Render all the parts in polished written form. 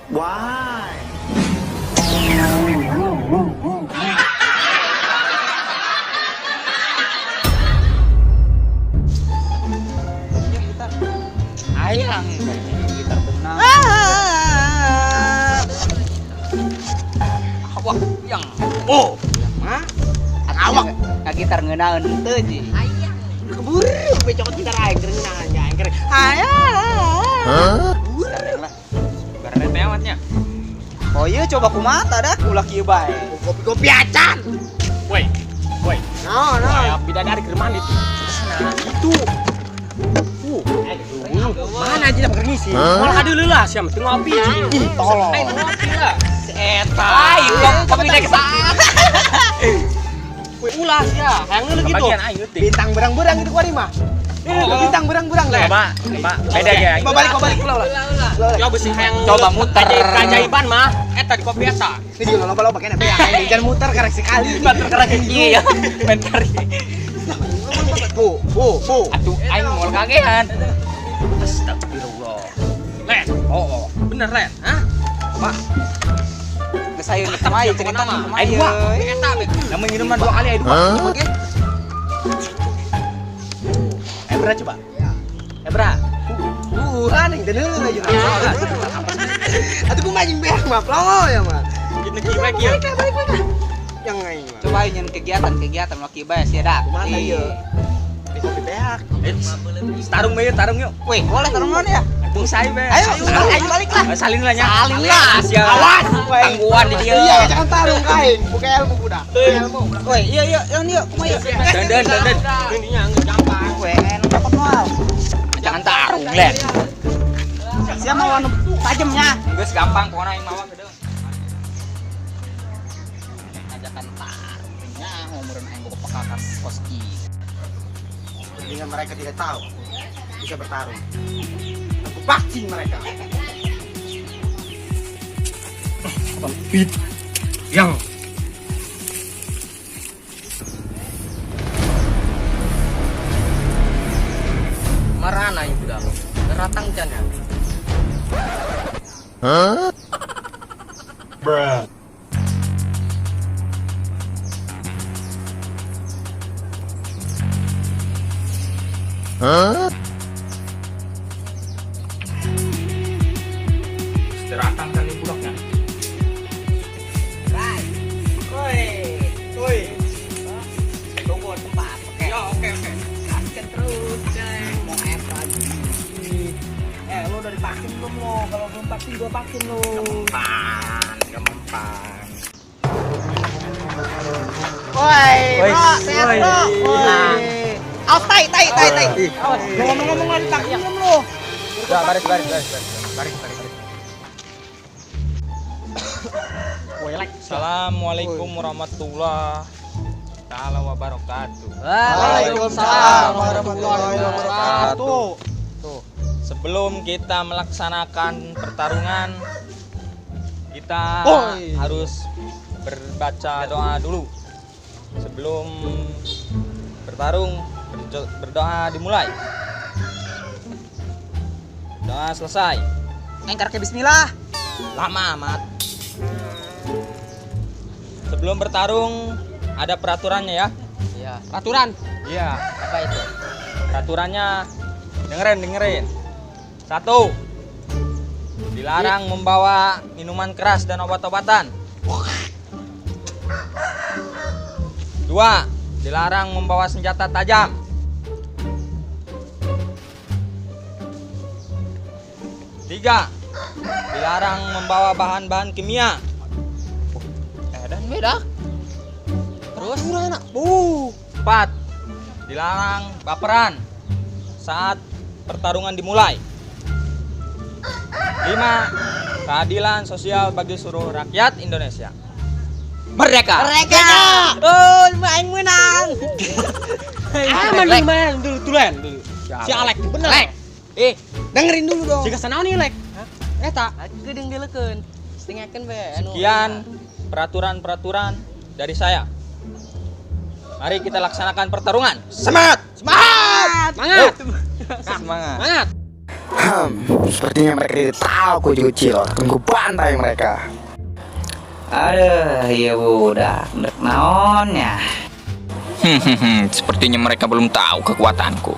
Why? Ya gitar. Hayang Gitar benang. Awak yang. Oh, Mah. Awak. Ka gitar ngeunaeun henteu ji. Keburu becokot gitar aing keur ngeunahan ya aing keur. Hayang. Bareng lah. Bareng teh amatnya. Oh iya coba kumaha dah ulah kieu bae. Kopi-kopi acan. Woi. Woi. No, no. Kayak bidadari keur mandi tuh. Nah, itu. Mana aja dapat ngisi? Malah kadieu lah sia mah teu ngopi. Ih, tolong. Aing ngopi lah. Si eta. Aing kopi dek saat. Woi, ulah sia. Hayang ngeuleuh gitu. Bagian aing leutik. Bintang berang-berang gitu kuari mah. Oh. Bintang berang-berang lah. Coba, coba. Beda ya. Coba balik, coba balik, ulah, ulah. Ulah, ulah. Ya beusi hayang Coba muter. Keajaiban mah eta di kopi eta. Ini juga loba-loba kena beak. Jangan muter karek sekali. Muter karek iya. Bentar. Bu, bu, bu. Atuh aing moal kagehan. Astagfirullah. Len. Oh, oh. Bener Len. Hah? Pak. Geus ayeuna kumaha ieu cerita kumaha Aing ieu. dua. Eta be. Lamun minum mah dua kali aing dua. Oke. Ebra coba. Ebra. Aneh, dan heula aja. Atuh kumaha jeung beak mah plongo ya mah. Gitu kieu kieu. Balik lah, balik lah. Yang aing mah. Coba aing nyen kegiatan-kegiatan ulah kieu bae sia dah. Kumaha ieu? Di kopi beak. Tarung we tarung yuk. Weh, boleh tarung naon ya? Bung sai be. Ayo, ayo balik lah. Salin lah nya. Salin lah. Sia. Awas. Tangguhan di dia. Iya, jangan tarung aing. Buka ilmu budak. Buka ilmu. Weh, iya iya, yang ieu kumaha ieu? Dan dan dan dan. Ininya gampang. Weh, nu dapat moal. Jangan tarung, Len. Sia mau anu tajemnya. Geus gampang pokona aing mawa gedeung. Ajakan tarungnya umuran aing boga pekakas kos kieu. Dengan mereka tidak tahu bisa bertarung. Aku vaksin mereka. Yang marana ieu budak. Ratang can ya. Bruh. Ratang kan ieu budaknya. Woi, Woi. tunggu tempat. Oke. Ya, oke oke. Gaskan terus, ceng. Mau es lagi. Eh, lu udah divaksin belum lo? Kalau belum vaksin, gua vaksin lo. Kempan, kempan. Woi, Woi, bro, sehat woi. bro. Woi. Awas tai tai tai tai. Awas, lu ngomong-ngomong lah divaksin belum lo? Udah, baris baris baris baris. Baris baris baris. Woi, like. Assalamualaikum warahmatullahi taala wabarakatuh. Waalaikumsalam warahmatullahi wabarakatuh. Tuh. Sebelum kita melaksanakan pertarungan, kita Oi. harus berbaca doa dulu. Sebelum bertarung, berdoa dimulai. Doa selesai. Aing karek bismillah. Lama amat. Sebelum bertarung ada peraturannya ya. Iya. Peraturan? Iya. Apa itu? Peraturannya dengerin, dengerin. 1. Dilarang membawa minuman keras dan obat-obatan. 2. Dilarang membawa senjata tajam. 3. Dilarang membawa bahan-bahan kimia. Dan beda. Terus? 4. Dilarang baperan saat pertarungan dimulai. 5. Keadilan sosial bagi seluruh rakyat Indonesia. Merdeka. Mereka. Oh, aing menang. Ah, mending main dulu tulen dulu. Si Alek bener. Lek. Eh, Dengerin dulu dong. jika sanaon nih Lek. Eta geudeung dileukeun. Setengahkeun we anu. Sekian peraturan-peraturan dari saya. Mari kita laksanakan pertarungan. Semangat! Semangat! Semangat! Semangat! Semangat! Sepertinya mereka tidak tahu aku kecil. Akan ku bantai mereka. Aduh, iya budak, dek naonnya. Sepertinya mereka belum tahu kekuatanku.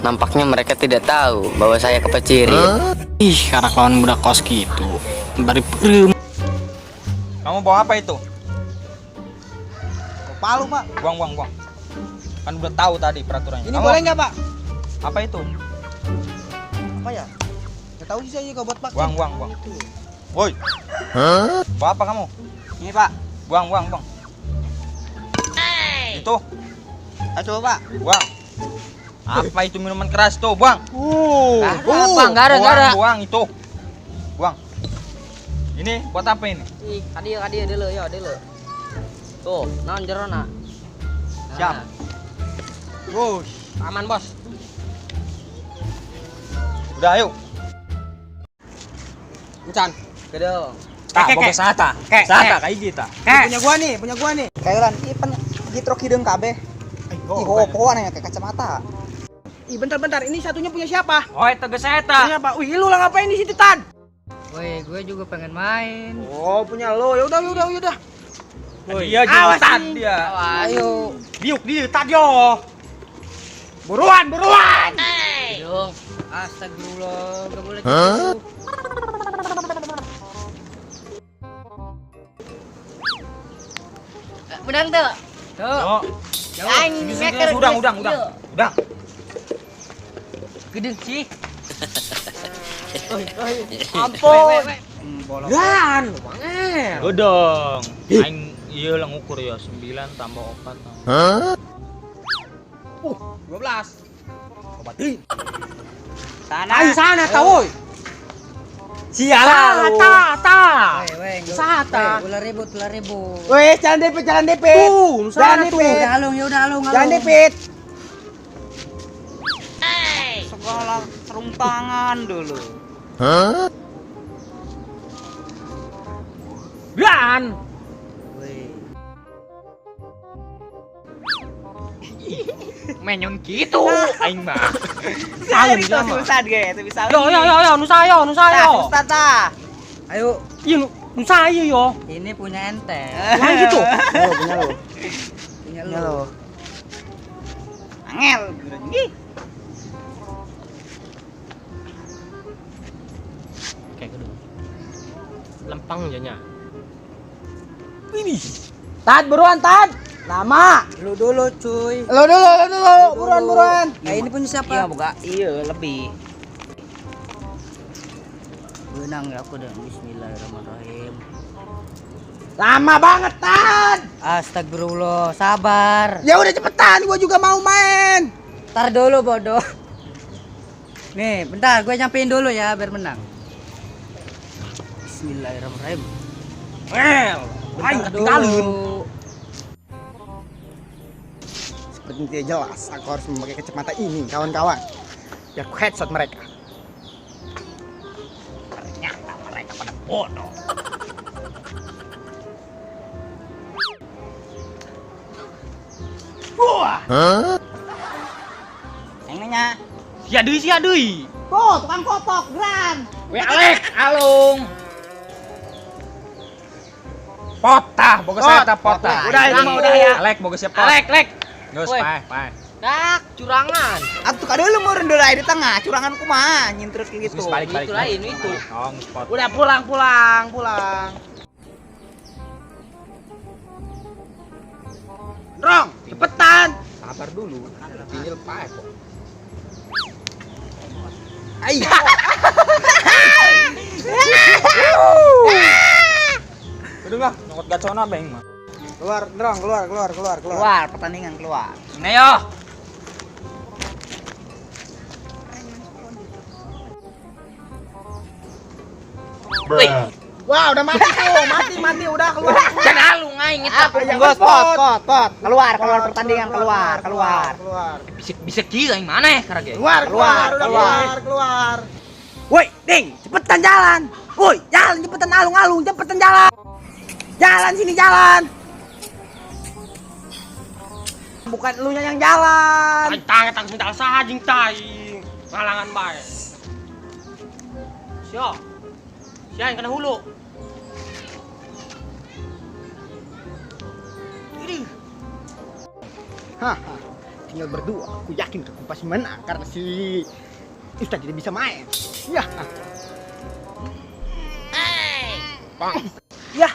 Nampaknya mereka tidak tahu bahwa saya kepecirit. Ih, karena lawan budak kos gitu. Bari peureum. Kamu bawa apa itu? Palu, Pak. Buang, buang, buang. Kan udah tahu tadi peraturannya. Ini Kamu, boleh nggak, Pak? Apa itu? Apa ya? Nggak tahu sih saya juga buat vaksin. Buang, buang, buang. Woi. Bawa apa kamu? Ini, Pak. Buang, buang, buang. Itu, Ayo coba, Pak. buang. Apa itu minuman keras tuh? Buang. Apa? Enggak ada, enggak ada. Buang, buang itu. Buang. Ini buat apa ini? Ih, kadieu kadieu deuleu yo deuleu. Tuh, naon jerona? Siap. Nah, Wush. aman, Bos. Udah, ayo. Encan. Gedung. Tah, boga sata. Sata kayak gitu. Punya gua nih, punya gua nih. Kayak lan, ih pen gitrok hideung kabeh. Ih, poho-pohoan ya kayak kacamata. Ih, bentar-bentar, ini satunya punya siapa? Oh, itu geus eta. Punya siapa? Wih, lu lah ngapain di situ, Tan? Woi, gue juga pengen main. Oh, punya lo. Ya udah, ya udah, ya udah. Dia Awas jeung nih. dia. Ayo. Diuk dia tad yo. Buruan, buruan. Gedung. Astagfirullah, gak boleh gitu. Menang tuh. Tuh. Oh, Aing ngeker. udang, udang, udang. Udang. Gedung sih. Ampun. Dan, banget. Gedong. Aing ieu lah ngukur ya 9 tambah 4. 12. Obatin. Sana. Ayo sana ta woi. Sialah. Ta ta. Woi, woi, Sata. Woi, ulah ribut, ulah ribut. Weh, jalan depit, jalan depit. Tuh, nu Jalan sana tuh. depit. Udah alung, ya udah alung, Jalan alung. depit. Segala sarung tangan dulu. Dan. Woi. Menyon gitu aing mah. Saun Itu dia mah. Ustad ge, itu bisa. Yo yo yo yo, nu saya, nu saya. Ustad tah. Ayo, Iya, nu saya yo. ini punya ente. Yang gitu. Oh, punya lo. Punya Punya lu. lo. Angel. Ih, Kayak gedung. Lempang janya. Tad, buruan, Tad. Lama. Lu dulu, cuy. Lo dulu, lo dulu. Buruan, buruan. Nah, ini punya siapa? Iya, buka. Iya, lebih. Benang ya aku dong. Bismillahirrahmanirrahim. Lama banget, Tad. Astagfirullah, sabar. Ya udah cepetan, gua juga mau main. Ntar dulu bodoh. Nih, bentar gue nyampein dulu ya biar menang. Bismillahirrahmanirrahim. Well, aing Bentar ketinggalan. dulu. Sepertinya tidak jelas, aku harus memakai kacamata ini, kawan-kawan. Biar ku headshot mereka. Ternyata mereka pada bodoh. Wah. Yang nanya. Sia deui, sia deui. Tuh, tukang kotok, Gran. We Alek alung. Potah, boga saya ta potah. Udah, itu mah udah ya. Alek boga siapa? Alek, lek. Geus Woi. paeh, paeh. Dak, curangan. Atuh kadeuleu meureun deuleu aya di tengah, curangan kumaha nyintrek gitu. Geus balik balik. Itu lain itu. Oh, geus pot. Udah pulang, pulang, pulang. Rong, cepetan. Sabar dulu. Tinggal paeh kok. Ai. Udah lah, nyokot gacona beng mah. Keluar, Rong, keluar, keluar, keluar, keluar. Keluar, pertandingan keluar. Nih yo. Wah, udah mati tuh, mati, mati, udah keluar. Kan alung aing eta. Gos, pot, pot, pot. Keluar, keluar pertandingan, keluar, keluar. Keluar. Bisa bisa kieu aing mana ya karage? Keluar, keluar, udah keluar, keluar. Woi, ding, cepetan jalan. Woi, jalan cepetan alung-alung, cepetan jalan. Jalan sini jalan. Bukan elunya yang jalan. Aing tangan tang sendal sajing tai. Ngalangan bae. Sia. Sia yang kena hulu. Haha, tinggal berdua. Aku yakin aku pasti menang karena si Ustaz tidak bisa main. Ya. Ya.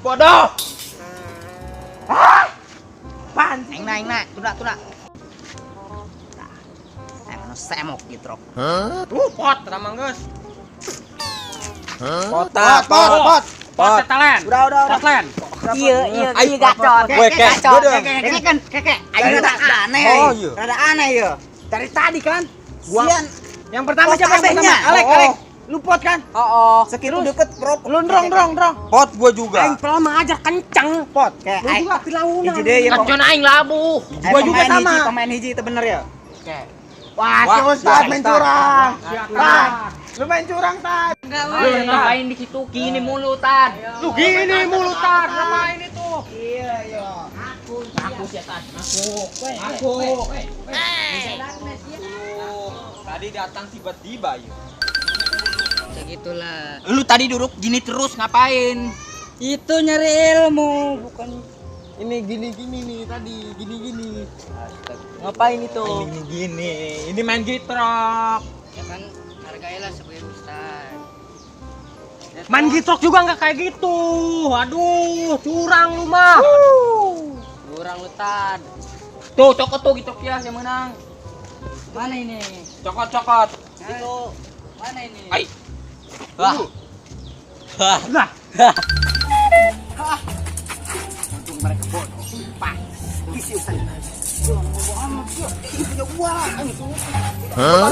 Bodoh. Apaan sih? Aing na, aing na, tunda tunda. Tah. Aing anu semok gitu. Pot ramang geus. Pot, pot, pot. Pot talen. Udah. Pot len. Iya, iya, iya gacor. Gue kek, Gacor. gue dong. Keke kan, keke. Aing rada aneh. Oh, iya. Rada aneh ya. Dari tadi kan. Gua Sian. yang pertama Pot siapa yang pertama? kabehnya. Alek, Oh. Alek. Lu pot kan? Oh, segitu deket rokok. Lu ndrong, ndrong, ndrong. Pot gua juga. Aing pelama ajar kenceng. Pot. Kayak Lu aing juga tapi launan. Hiji deui ya. Ngacon aing labuh. Aing Gua juga pemain sama. hiji, pemain hiji itu bener ya. Wah, si Ustaz main curang. Tan, lu main curang, Tan. Lu ngapain di situ? Gini mulu tan. Lu gini mulu tar, ngapain itu? Iya, iya. Aku sih tan. Aku. Aku. Tadi datang tiba-tiba ya. Segitulah. Lu tadi duduk gini terus ngapain? Itu nyari ilmu, bukan Ini gini-gini nih tadi, gini-gini. ngapain itu? Ini gini. Ini main gitrok. Ya kan hargailah sebagai ustaz. Main gitrok juga nggak kayak gitu. Aduh, curang lu mah. Kurang lu tan. Tuh cokot tuh gitrok ya yang menang. Mana ini? Cokot cokot. Itu mana ini? Ai. Wah. Lah, Untung mereka bodoh. Pak, si Ustaz. Ini punya gua. Hah?